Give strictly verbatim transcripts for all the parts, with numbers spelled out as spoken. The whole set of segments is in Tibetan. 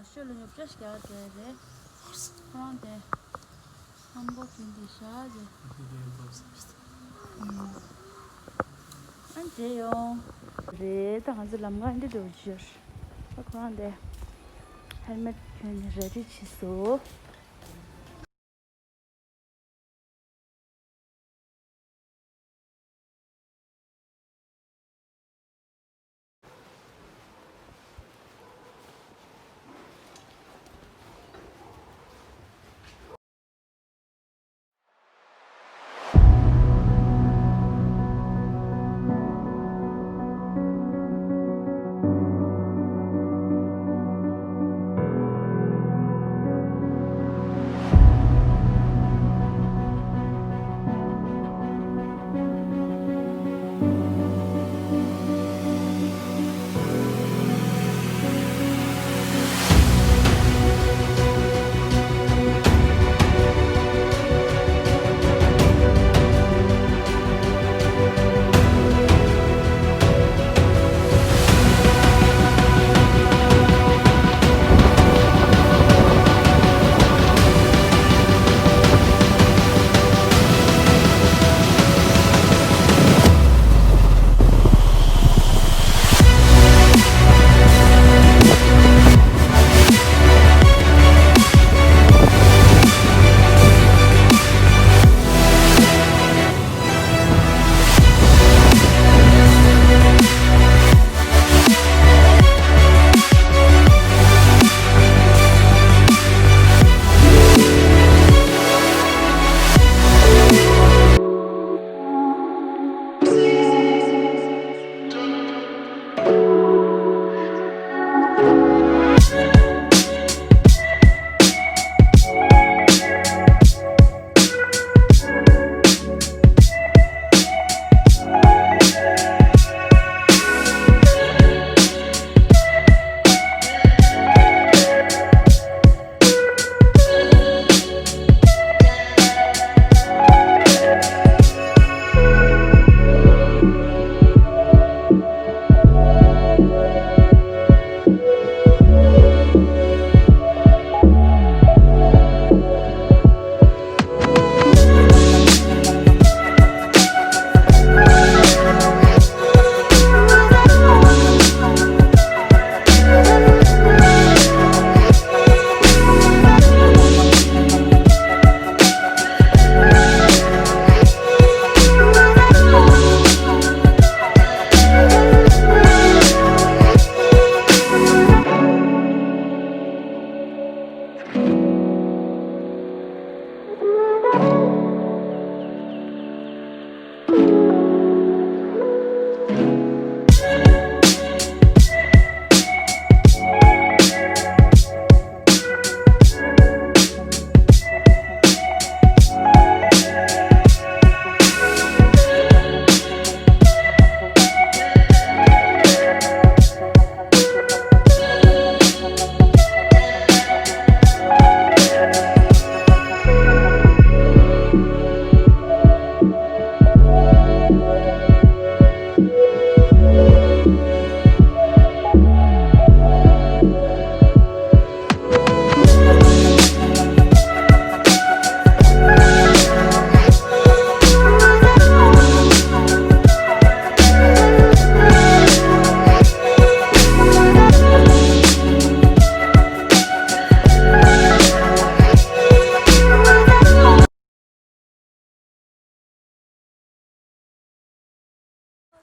ཤོད་ལ་ཉོ་ཆ་ཞིག་རྒྱག་དེ་རེད། ཁོ་རང་དེ་ལྷམ་གོག་གྱོན་དེ་ཤག་ཅེས། ཨ་འདྲེ་ཡོང་། རེད། ད་ང་ཚོ་ལམ་ཁ་འདི་འགྲོ་རྒྱུ། ཁོ་རང་དེ་ཧེལ་མེད་གྱོན་ནས་རེ་ཌི་བྱས་སོང་།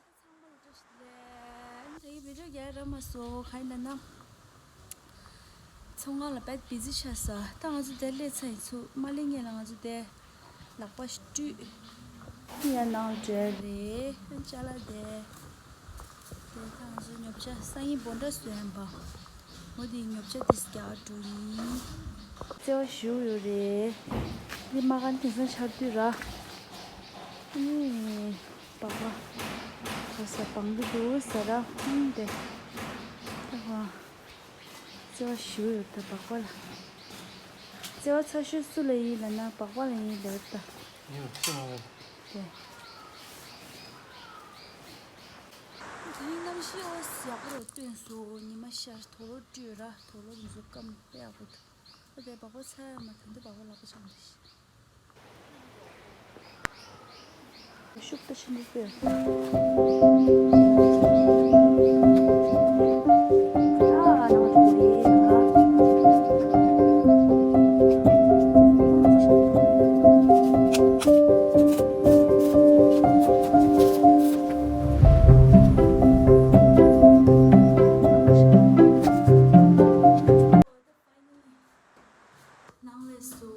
ཚང་མ་ལ་བཀྲ་ཤིས་བདེ་ལེགས། ད་ཡི་བི་ཌིའོ་རྒྱག་རག་མ་སོང་། ག་ཡིན་ན་ན། ཚོང་ཁང་ལ་དཔེ་བི་ཛི་ཆགས་སོང་། ད་ང་ཚོ་དེར་སླེབས་ཚར་ཡིན་ཚུལ་མ་གླེང་སྔོན་ལ་ང་ཚོ་དེ་ལག་པ་བཀྲུས། ཡར་ནང་འགྲོ་རེད། ཅ་ལག་དེ། དེ་ད་ང་ཚོ་ཉོ་ཆ་སང་ཉིན་སྦོམ་འདྲ་བཟོ་ཡིན་པ། འོ་དེ་ཉོ་ཆ་དེ་རྒྱག་འགྲོ་ཡིན། བརྩེ་བ་ཞུ་ཡོད་རེད། འདི་མ་གན་དེང་སང་ཆར་དུས་ར། ཨེ། སྦག་སྦག་གོ་ས་སྦང་གི་འདུག་ཟེར་ར། ཨུམ་དེ། ཨ་ཧ། བརྩེ་བ་ཞུ་ཡོད་ད་སྦག་སྦག་ལ། བརྩེ་བ་ཚ་ཤོས་སུ་ལ་ཡིན་ལབ་ན་སྦག་སྦག་ལ་ཡིན་ལབ་ད། ཡོད་ཚོད་མ་རེད། དེ། དེ་རིང་གནམ་གཤིས་ཨོ་ཡག་པོ་རེད་སྟོན་སོང་། ཉི་མ་ཤར། དུག་ལོག་བཀྲུས་ར། དུག་ལོག་འཛུགས་སྐམ་དཔེ་ཡག་པོ་འདུག་ཨ་དེ་སྦག་སྦག་ཚ་ཡ་མ་ཐོན་དུས་སྦག་སྦག་ལག་པ་འཆང་དུས། ཤུགས་ད་ཆེན་པོ་སྤོས། ཨ་ནང་དུ་ཡིན་ང་། ནང་ལས་སུ།